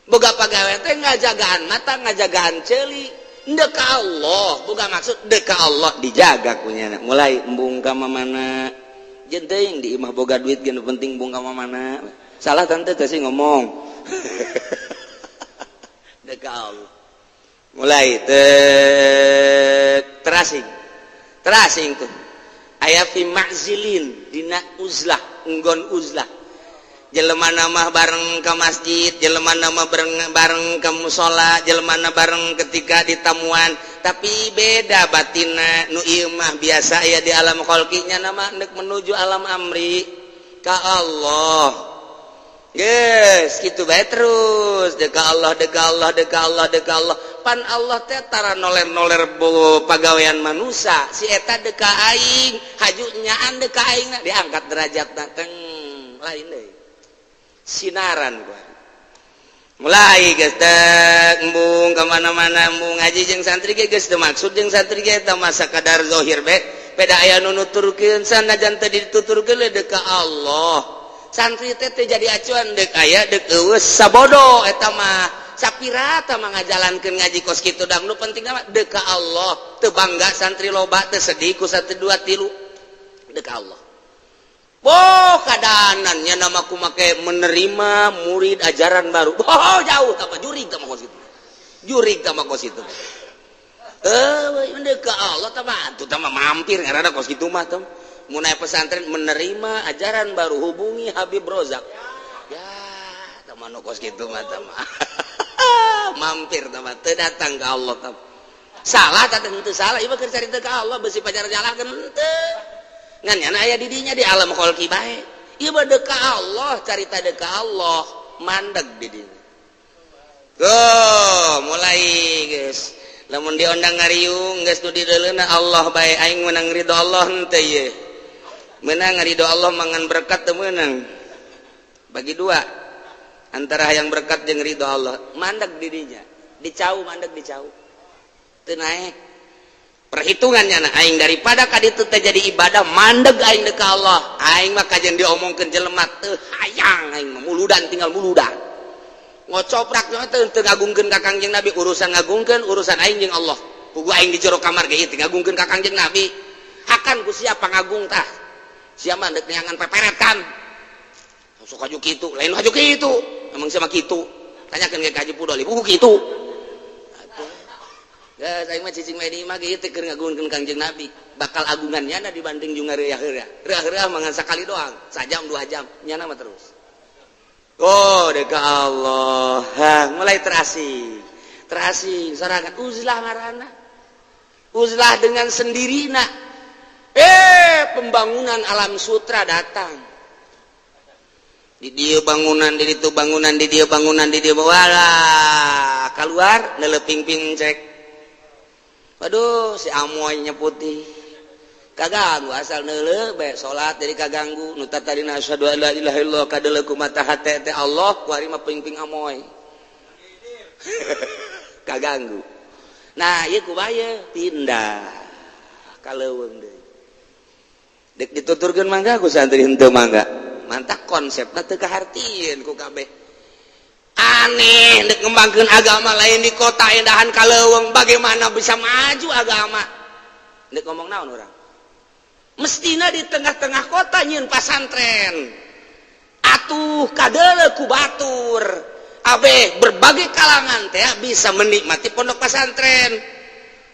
Boga pagawe teh ngajagaan mata, ngajagaan ceuli. Dek ka Allah, boga maksud dek ka Allah, dijaga kunyana. Mulai embung ka mana jeung teuing di imah boga duit ge, nu penting embung ka mana. Salah tante teh sih ngomong. Dek ka Allah. Mulai te terasing. Terasing tuh. Aya fi ma'zilin, dina uzlah, enggon uzlah. Jelema nama bareng ke masjid, jelema nama bareng bareng ke musola, jelema bareng ketika ditamuan, tapi beda batina. Nu ieu mah biasa ya di alam kholqinya, nama hendak menuju alam amri ka Allah. Yes, gitu bae terus dek Allah, dek Allah, dek Allah, dek Allah. Pan Allah teh tara noler-noler pagawean manusia. Si eta dek aing, haju nyaan dek aing, diangkat derajat teng lain deui. Sinaran gua. Mulai geus teh embung ka mana-mana, embung ngaji jeung santri ge geus teu maksud jeung santri ge, eta mah sakadar zahir be. Beda aya nu nuturkeun, sanajan teu dituturkeun dek ka Allah. Santri teh teu jadi acuan, dek aya dek eueuh sabodo, eta mah sapirata mah ngajalankeun ngaji kos kitu dang. Nu penting mah dek ka Allah. Teu bangga santri loba, teu sedih ku santri dua tilu, dek ka Allah. Boh, kadanannya nama ku make menerima murid ajaran baru. Oh, jauh tama jurig tama kos itu. Jurig tama kos itu. Eh, dek ka Allah tama atuh tama mampir ngaranna kos kitu mah tem. Mun aya pesantren menerima ajaran baru, hubungi Habib Rozak. Ya, tama nu kos kitu mah tama. Mampir tama teu datang ka Allah tama. Salah tah henteu salah, ieu mah keur carita ka Allah, besi pacar nyalahkeun henteu. Ngan nyana aya di dinya di alam kholqi bae. Ieu mah deuk ka Allah, carita deuk ka Allah, mandeg di dinya. Tuh, mulai geus. Lamun diondang ngariung geus nu dideuleuna Allah bae, aing menang ridho Allah henteu ieu. Menang ridho Allah mangan berkat teu meunang. Bagi dua antara yang berkat jeung ridho Allah, mandeg di dinya. Dicau mandeg, dicau. Teu naek. Perhitungannya nah, aing daripada ka ditu teh jadi ibadah, mandeg aing deuk ka Allah. Aing mah kajian diomongkeun jelema teu hayang, aing mah muludan, tinggal muludan. Ngocoprak teu teu ngagungkeun ka Kangjeng Nabi, urusan ngagungkeun urusan aing jeung Allah. Pugu aing di jero kamar ge teu ngagungkeun ka Kangjeng Nabi. Hakan ku siapa ngagung tah? Siapa dek neangan peperet kan? Sok haju kitu, lain haju kitu. Emang siapa kitu? Tanyakeun ke Haji Pudoli, buku kitu. Geus aing mah cicing we di imah ge teu keur ngagungkeun Kangjeng Nabi. Bakal agungan nyana dibanding jeung ngariah-heureuh. Reuah-reuah mah ngan sakali doang, sajam 2 jam, nyana mah terus. Oh, dek Allah. Ha, mulai terasing. Terasing sorangan uzlah ngaranna. Uzlah dengan sendirina. Eh, pembangunan alam sutra datang. Di dia bangunan, di itu bangunan, di dia bangunan, di dia wala keluar neleping cek. Waduh, si amoynya putih. Kaganggu asal neuleuh bae salat jadi kaganggu. Nu tadina asyhadu an la ilaha illallah kadeuleuh ku mata hate teh Allah, ku ari mah ping-ping amoy. Kaganggu. Nah, ieu ku bae pindah ka leuweung deui. Dek dituturkeun mangga ku santri henteu mangga. Mantak konsepna teu kahartieun ku kabeh. Aneh, dek ngembangkeun agama lain di kota indahan ka leuweung, bagaimana bisa maju agama? Dek ngomong naon urang? Mestina di tengah-tengah kota nyieun pasantren. Atuh kadeuleu ku batur. Abe berbagai kalangan teh bisa menikmati pondok pesantren.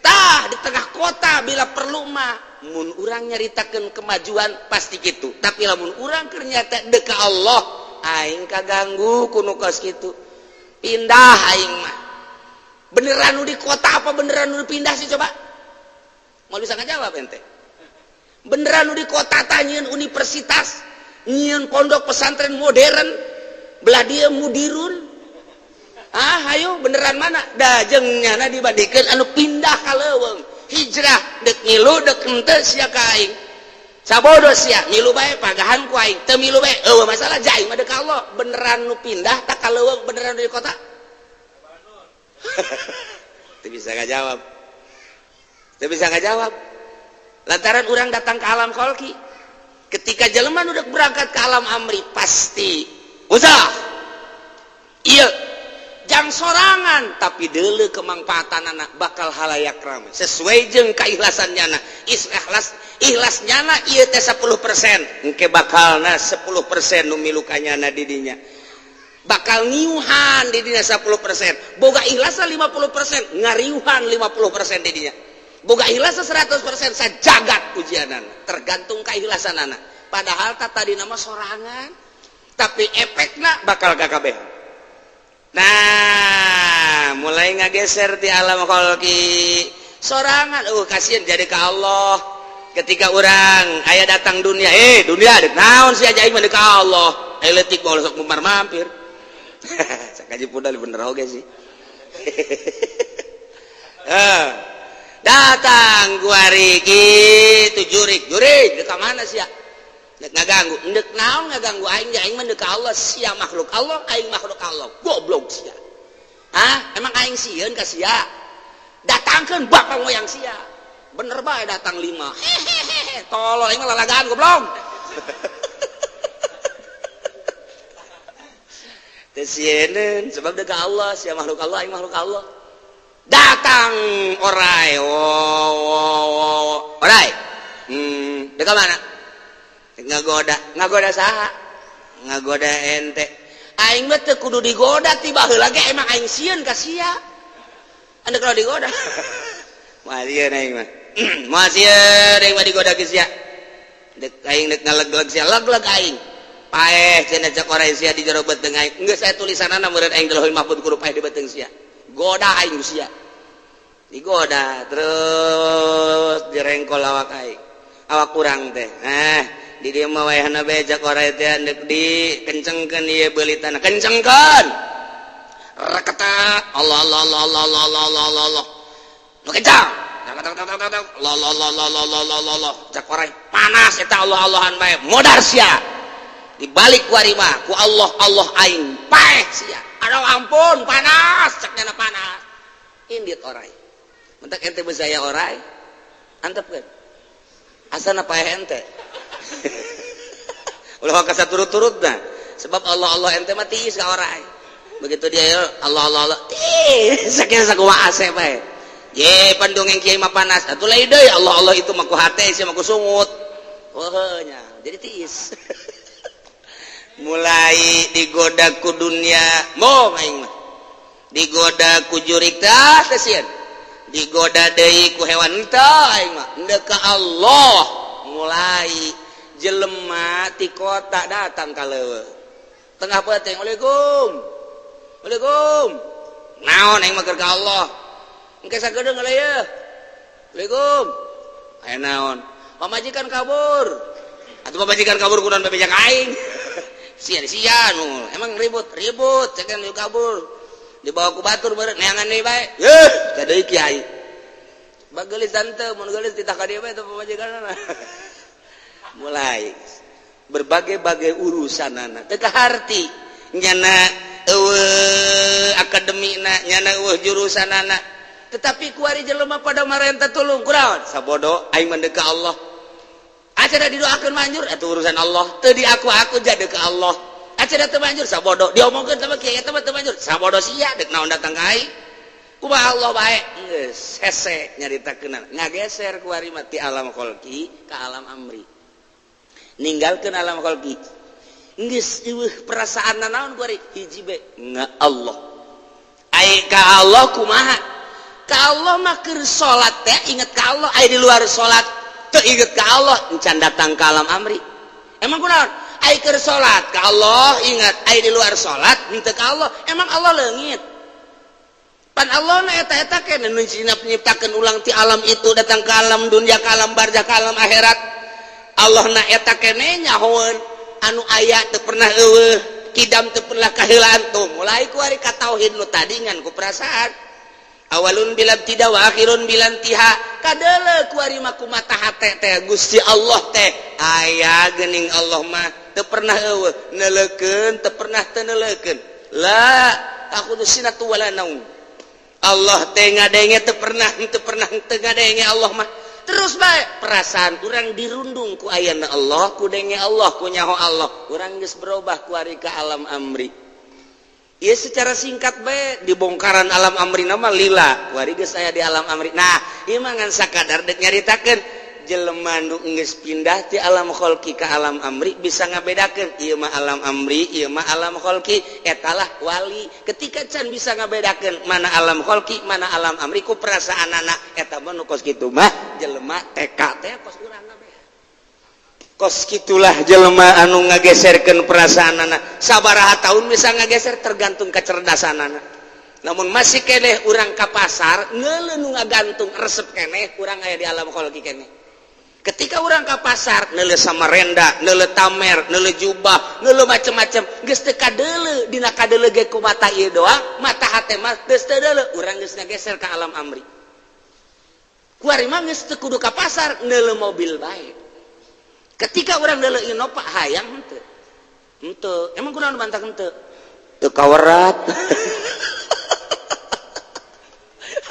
Tah di tengah kota bila perlu mah, mun urang nyaritakeun kemajuan pasti gitu, tapi lamun urang keur nyata dek ka Allah, aing kaganggu ku nu kos kitu, pindah aing mah. Beneran nu di kota apa beneran nu pindah sih? Coba mau bisa ngajawab ente. Beneran nu di kota tah nyieun universitas, nyieun pondok pesantren modern, belah dia mudirun. Ah, ayo beneran mana da jeung nyana dibandingkeun anu pindah ka leuweung, hijrah? Dek ngilu dek henteu sia ka aing sabodo. Sia ngilu bae pagahan ku aing, teu milu bae eueuh masalah, ja aing mah deuk Allah. Beneran nu pindah tak ka leuweung, beneran di kota? Teu bisa ngajawab, teu bisa ngajawab, lantaran orang datang ke alam kholki. Ketika jelema udah berangkat ke alam amri pasti usah iya. Datang sorangan tapi deuleu kemangfaatan anak bakal halayak rame sesuai jeung keikhlasan nyana. Ikhlas ikhlas nyana ieu teh 10%, engke bakalna 10% nu milu ka nyana di dinya. Bakal ngiuhan di dinya 10%. Boga ikhlasna 50%, ngariuhan 50% di dinya. Boga ikhlasna 100% sajagat ujianan, tergantung keikhlasan anak. Padahal tak tadi nama sorangan, tapi efekna bakal KKB. Nah, mulai ngageser di alam kholqi sorangan, kasihan jadi ke Allah. Ketika orang aya datang dunia, dunia dek naon sih aja aing mah ka Allah. Leutik bae sok mumar mampir. Sakaji pudal bener oge sih. Datang kuari gitu jurik jurik dek mana sia? Dek ngaganggu, dek naon ngaganggu aing, aing mah ka Allah, sia makhluk Allah, aing makhluk Allah. Goblok sia. Hah? Emang aing sieun ka sia? Datangkeun bapak moyang sia. Bener bae datang 5. Hehehe, tolol aing mah lalagaan goblok. Teu sieun sebab dek Allah, sia makhluk Allah, aing makhluk Allah. Datang orai, orai. Dek mana? Ngagoda, ngagoda saha? Ngagoda ente. Aing mah teu kudu digoda ti baheula ge emang aing sieun ka sia. Anda kalau digoda. Moal sieun aing mah. Moal sieun aing mah digoda ke sia. Dek aing dek ngaleg-leg sia, leg-leg aing. Paeh cenah cek orai sia di jero beuteung aing. Geus aya tulisanana meureun aing di Lauhul Mahfuz kudu paeh di beuteung sia. Goda aing sia. Digoda terus direngkol awak aing. Awak kurang teh. Di dieu mah wayahna bae cek orai teh deuk dikencengkeun ieu beulitana. Kencengkeun. Reketa Allah Allah Allah Allah Allah Allah Allah Allah. Nu kencang. Allah Allah Allah Allah Allah Allah Allah. Cek orai panas eta Allah Allahan bae. Modar sia. Dibalik ku ari mah ku Allah Allah aing paeh sia. Aduh ampun panas cek nyana panas. Indit orai. Mentak ente bezaya orai. Antepkeun. Asana paeh ente. Ulah ka saturut-turutna. Sebab Allah Allah ente mah tiis ka orai. Begitu dia Allah Allah Allah tiis sakieu sakumaha ase bae. Ye pandongeng kiai mah panas. Atuh lain deui Allah Allah itu mah ku hate sia mah ku sungut. Oh nya, jadi tiis. Mulai digoda ku dunia, mau aing mah. Digoda ku jurik tah teh sieun. Digoda deui ku hewan teh aing mah. Endek ka Allah mulai jelema ti kota datang ka leuweung. Tengah peuting, Waalaikum. Waalaikum. Naon aing mah keur ka Allah. Engke sagedeung heula ye. Waalaikum. Aya naon? Pamajikan kabur. Atuh pamajikan kabur kunaon bebeja ka aing. Sia-sia nu emang ribut-ribut cekan nu kabur. Dibawa ku batur beureut neangan deui bae. Yeuh, ka deui kiai. Bageulis tante, mun geulis titah ka dieu bae teh pamajikanna. Mulai berbagai-bagai urusan anak teu kaharti nyana eueuh akademina nyana eueuh jurusan anak, tetapi kuari jelema pada marenta tulung kunaon sabodo aing mah ka Allah. Acara didoakeun manjur eta urusan Allah, teu di aku-aku jadi ka Allah. Acara teu manjur sabodo diomongkeun sama kiai eta mah teu manjur sabodo sia deuk naon datang ka aing kumaha Allah bae geus hese nyaritakeun ngageser kuari mah ti alam kholqi ka alam amri. Ninggalkeun alam kholqi geus eueuh perasaan naon kuari hiji be nga Allah. Ai ka Allah kumaha? Ka Allah mah keur salat teh inget ka Allah, ai di luar salat teu inget ka Allah encan datang ka alam amri. Emang kunaon? Ai keur salat ka Allah ingat, ai di luar salat henteu ka Allah. Emang Allah leungit? Pan Allah na eta-eta keneh nu nyiptakeun ulang ti alam itu datang ka alam dunia, ka alam barzah, ka alam akhirat. Allah na eta keneh nyahoeun anu aya teu pernah eueuh, kidam teu pernah kaheulaan. Tuh mulai ku ari ka tauhid nu tadi ngan ku perasaan. Awalun bila tidak wa akhirun bila intiha. Kadeuleu ku ari mah kumata hate teh Gusti Allah teh aya geuning Allah mah teu pernah eueuh, neuleukeun teu pernah teu neuleukeun. La ta'khudhu sinatu wala naum. Allah teh ngadenge teu pernah teu ngadenge Allah mah. Terus bae perasaan urang dirundung ku ayana Allah, ku denge Allah, ku nyaho Allah. Urang geus berubah ku ari ka alam amri. Ieu secara singkat bae dibongkaran alam amri nama lila wari geus aya di alam amri. Nah, ieu mah ngan sakadar deuk nyaritakeun jelema nu geus pindah ti alam kholqi ka alam amri bisa ngabedakeun ieu mah alam amri, ieu mah alam kholqi, etalah wali. Ketika can bisa ngabedakeun mana alam kholqi, mana alam amri ku perasaanana, eta mah nu kos kitu mah jelema TK teh kos urang kabeh. Kos kitulah jelema anu ngageserkeun perasaanana. Sabaraha tahun bisa ngageser tergantung kecerdasanana. Namun masih keneh urang ka pasar ngeuleuh nu ngagantung resep keneh urang aya di alam kholqi keneh. Ketika orang ke pasar neuleuh samarenda, neuleuh tamer, neuleuh jubah, neuleuh macem-macem, geus teu kadeuleu dina kadeuleu ge ku mata ieu doang, mata hate mah geus teu deuleu, urang geus ngageser ka alam amri. Kuari mah geus teu kudu ka pasar, neuleuh mobil bae. Ketika urang neuleuh Innova hayang henteu. Henteu, emang kunaon bantah henteu? Teu kawerat.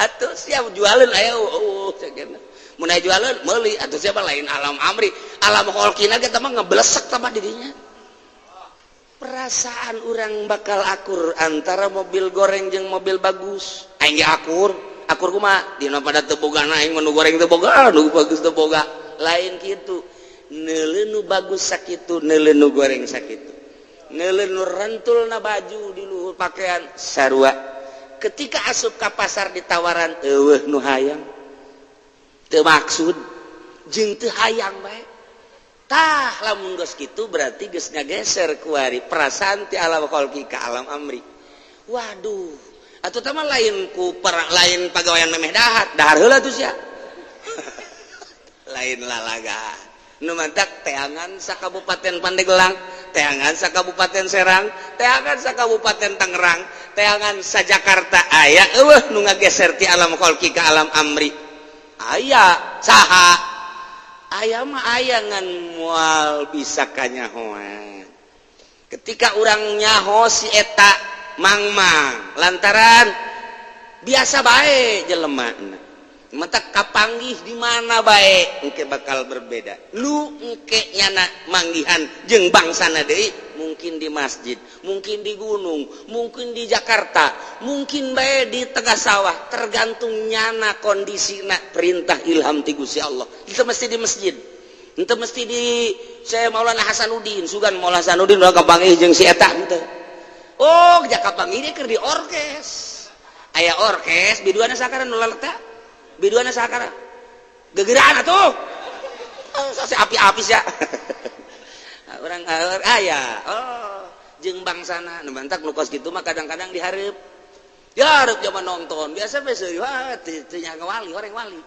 Atuh siap jualeun aya eueuh cenah. Mun aya jualan meuli atuh siapa lain alam amri, alam kholqina ge mah ngeblesek tah didinya. Perasaan urang bakal akur antara mobil goreng jeung mobil bagus. Aing ge akur, akur kumaha? Dina pada teu boga aing mah nu goreng teu boga, nu bagus teu boga. Lain kitu. Neuleuh nu bagus sakitu, neuleuh nu goreng sakitu. Neuleuh nu rentulna baju di luhur pakaian sarua. Ketika asup ka pasar ditawaran eueuh nu hayang. Teu maksud jeung teu hayang bae. Tah lamun geus kitu berarti geus ngageser kuari perasaan ti alam kholqi ka alam amri. Waduh, atuh tah mah lain ku lain pagawean memeh dahar, dahar heula tuh sia. Lain lalaga. Nu mantak teangan sa Kabupaten Pandeglang, teangan sa Kabupaten Serang, teangan sa Kabupaten Tangerang, teangan sa Jakarta aya eueuh nu ngageser ti alam kholqi ka alam amri. Aya saha aya mah aya ngan moal bisa kanyahoan. Ketika urang nyaho si eta mangmang lantaran biasa bae jelema mentak kapanggih di mana bae engke bakal berbeda. Lu engke nyana manggihan jeung bangsana deui mungkin di masjid, mungkin di gunung, mungkin di Jakarta, mungkin bae di tengah sawah, tergantung nyana kondisina perintah ilham ti Gusti Allah. Itu mesti di masjid, itu mesti di saya Maulana Hasanuddin, sugan Maulana Hasanuddin ulah kapanggih jeung si eta henteu. Oh, kapanggih dia keur di orkes. Aya orkes biduana sakaran nu laleta. Biduana sakara. Gegeraan atuh. Oh, si api-api sia. Orang aya. Oh, jeung bangsana nu mantak nu kos kitu mah kadang-kadang dihareup. Dihareup zaman nonton. Biasa we seuri wah teu nyaga wali, orang wali.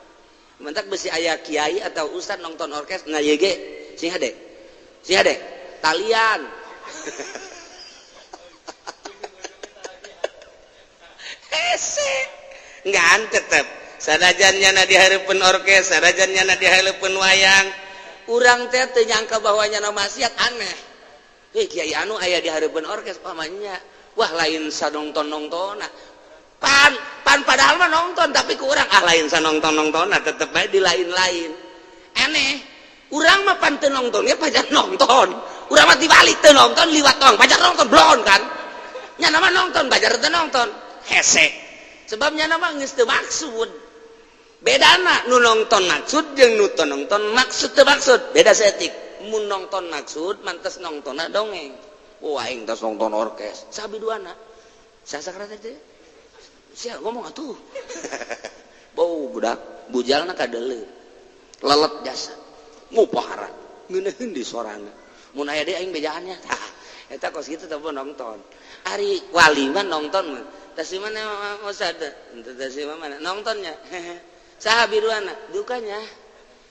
Mantak besi aya kiai atau ustad nonton orkes na ye ge sing hade. Sing hade talian. Hese. Ngan tetep sanajan nyana dihareupeun orkes, sanajan nyana dihareupeun wayang, urang teh teu nyangka bahwa nyana maksiat aneh. Heh kiai anu aya dihareupeun orkes pamannya. Wah lain sanonton-nontonna. Pan pan padahal mah nonton tapi ku urang ah lain sanonton-nontonna tetep bae di lain-lain. Aneh. Urang mah pan teu nontonnya pajar nonton. Urang mah dibalik teu nonton liwat tong pajar nonton blon kan. Nyana mah nonton pajar teu nonton. Hese. Sebab nyana mah geus teu maksud. Bedana nu nonton maksud jeung nu teu nonton maksud teu maksud beda saeutik. Mun nonton maksud mantes nontonna dongeng. Wah aing tos nonton orkes sabiduana. Sasakra teh sia ngomong atuh. Bau budak bujalna kadeuleu. Lelet jasa. Ngupahara ngeunaheun di sorana. Mun aya deui aing bejaannya. Tah eta kos kitu teh nonton. Ari wali mah nonton mah. Tas si mana Ustad? Henteu tas si mana nontonnya. Saha biruana dukanya.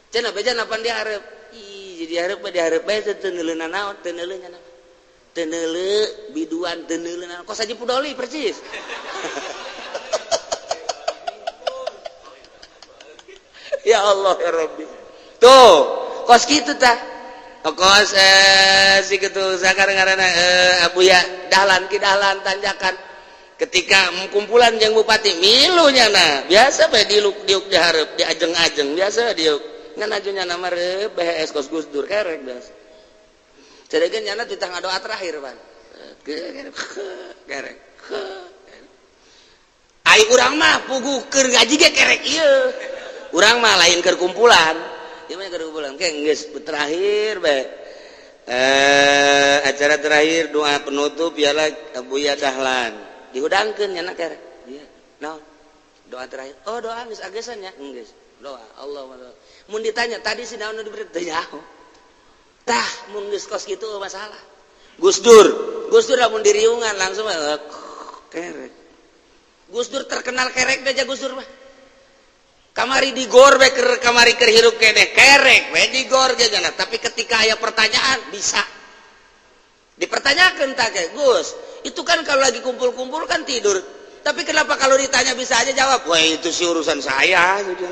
Cenah beja napan dihareup. Ih, jadi hareup mah dihareup bae teu neuleuna naon, teu neuleuh nya naon. Teu neuleuh biduan teu neuleuh naon. Kos Haji Pudoli percis. Ya Allah ya Rabbi. Tuh, kos kitu tah. Kos si kitu sakar ngaranna Abuya Dahlan ki Dahlan tanjakan. Ketika kumpulan jeung bupati milu nyana biasa bae diuk diuk dihareup diajeng-ajeng biasa diuk ngan aju nyana mah reup BHS kos Gus Dur kerek biasa. Ceregeun nyana titah ngadoa terakhir pan. Kerek. Ai urang mah puguh keur ngaji ge kerek ieu. Urang mah lain keur kumpulan. Ieu mah keur kumpulan. Ke geus terakhir bae. Acara terakhir doa penutup ialah Buya Dahlan. Dihudangkeun nya kerek. Iya. Naon? Doa terakhir. Oh, doa geus agesan nya. Geus. Doa Allah. Mun ditanya tadi si naon nu diberi teu nyaho. Tah mun geus kos kitu masalah. Gus Dur, Gus Dur lamun diriungan langsung kerek. Gus Dur terkenal kerek aja Gus Dur mah. Kamari di gor we keur kamari keur hirup keneh kerek we di gor ge jana. Tapi ketika aya pertanyaan bisa dipertanyakan tak kayak Gus, itu kan kalau lagi kumpul-kumpul kan tidur. Tapi kenapa kalau ditanya bisa aja jawab? Wah, itu sih urusan saya gitu.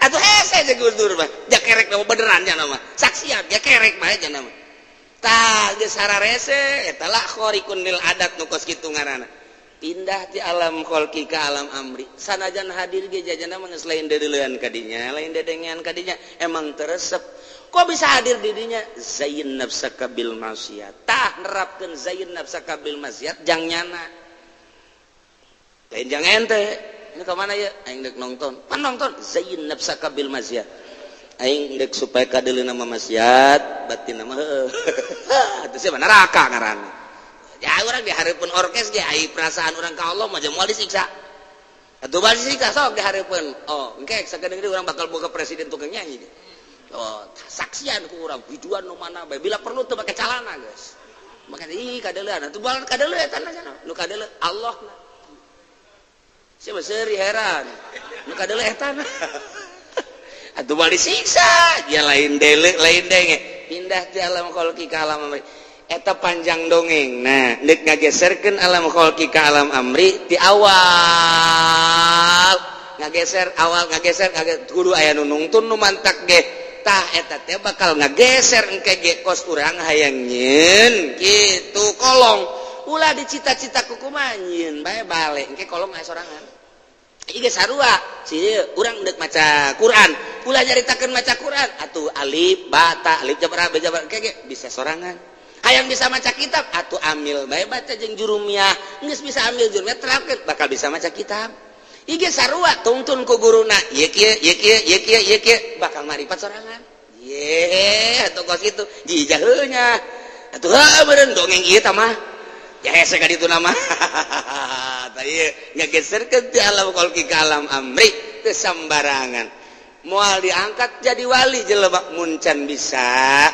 Atuh hese aja Gus Dur mah. Ja kerek mah beneran nya nama. Saksian ya kerek mah aja nama. Tah geus hararese eta lah khariqun lil adat nu kos kitu ngaranna. Pindah ti alam kholqi ka alam amri. Sanajan hadir ge jajana mah geus lain deuleuan ka dinya, lain dedengean ka dinya, emang teresep. Kok bisa hadir di dinya? Zayin nafsaka bil maksiat. Tah nerapkeun zayin nafsaka bil maksiat jang nyana. Lain jang ente. Ini ke mana ya? Aing dek nonton. Pan nonton zayin nafsaka bil maksiat. Aing dek supaya kadeuleuna mah maksiat, batin mah heueuh. Atuh sia neraka ngaranna. Ya urang dihareupeun orkes ge ai perasaan urang ka Allah mah moal disiksa. Atuh bal disiksa sok dihareupeun. Oh, engke sakedeung deui urang bakal boga presiden tukang nyanyi deh. Oh, saksian ku urang biduan nu mana bae bila perlu teu make calana geus. Maka ih kadeuleun atuh bal kadeuleu eta na nu kadeuleu Allah na. Sia mah seuri heran. Nu kadeuleu eta na. Atuh bal disiksa, dia lain deuleu lain denge. Pindah ti alam kholqi ka alam amri. Eta panjang dongeng. Nah, deuk ngageserkeun alam kholqi ka alam amri ti awal ngageser awal ngageser ngageser kudu aya nu nungtun nu mantak ge. Tah eta teh bakal ngageser engke ge kos urang hayang nyieun kitu kolong. Ulah dicita-cita ku kumaha nyieun bae balik engke kolong aya sorangan. Ieu ge sarua si urang deuk maca Quran, ulah nyaritakeun maca Quran atuh alif ba ta alif jabar ba jabar engke ge bisa sorangan. Hayang bisa maca kitab atuh amil bae baca jeung jurumiyah, geus bisa amil jurumiyah terapkeun bakal bisa maca kitab. Ieu ge sarua tungtun ku guruna ieu kieu ieu kieu ieu kieu ieu kieu bakal maripat sorangan. Ye atuh kos kitu jijaheunya nya. Atuh heuh meureun dongeng ieu tah mah. Ya hese ka ditu nama. Tah ieu ngageserkeun ti alam kholqi ka alam amri teu sambarangan. Moal diangkat jadi wali jelema mun can bisa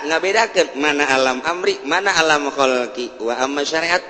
ngabedakeun mana alam amri mana alam kholqi. Wa amma syariat